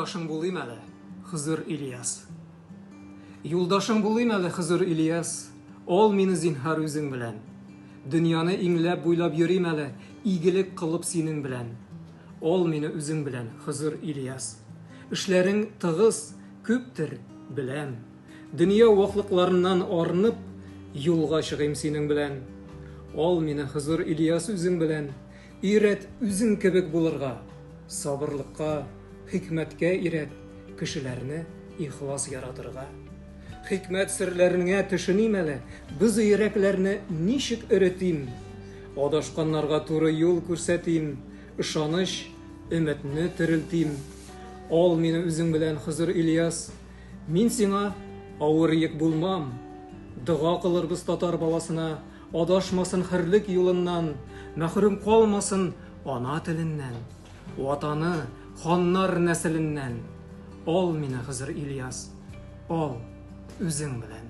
Юлдашың булыйм әле, Хозыр Ильяс. Юлдашың булыйм әле, Хозыр Ильяс, Ал мине зинһар үзең белән. Дөньяны иңләп буйлап йөрим әле, Игелек кылып синең белән. Ал мине үзең белән, Хозыр Ильяс. Эшләрең тыгыз, күптер, беләм. Дөнья ваклыкларыннан арынып, Юлга чыгыйм синең белән. Ал мине, Хозыр Ильяс, үзең белән. Өйрәт үзең кебек булырга, сабырлыкка, хикмәткә өйрәт кешеләрне ихлас яратырга. Хикмәт серләреңә төшеним әле, боз йөрәкләрне ничек эретим? Адашканнарга туры юл күрсәтим, ышаныч, өметне терелтим. Ал мине үзең белән, Хозыр Ильяс, мин сиңа авыр йөк булмам. Дога кылырбыз татар баласына, Адашмасын хөрлек юлыннан, Мәхрүм калмасын ана теленнән, Ватаны, ханнар нәселеннән. Ал мине, Хозыр Ильяс, ал үзең белән.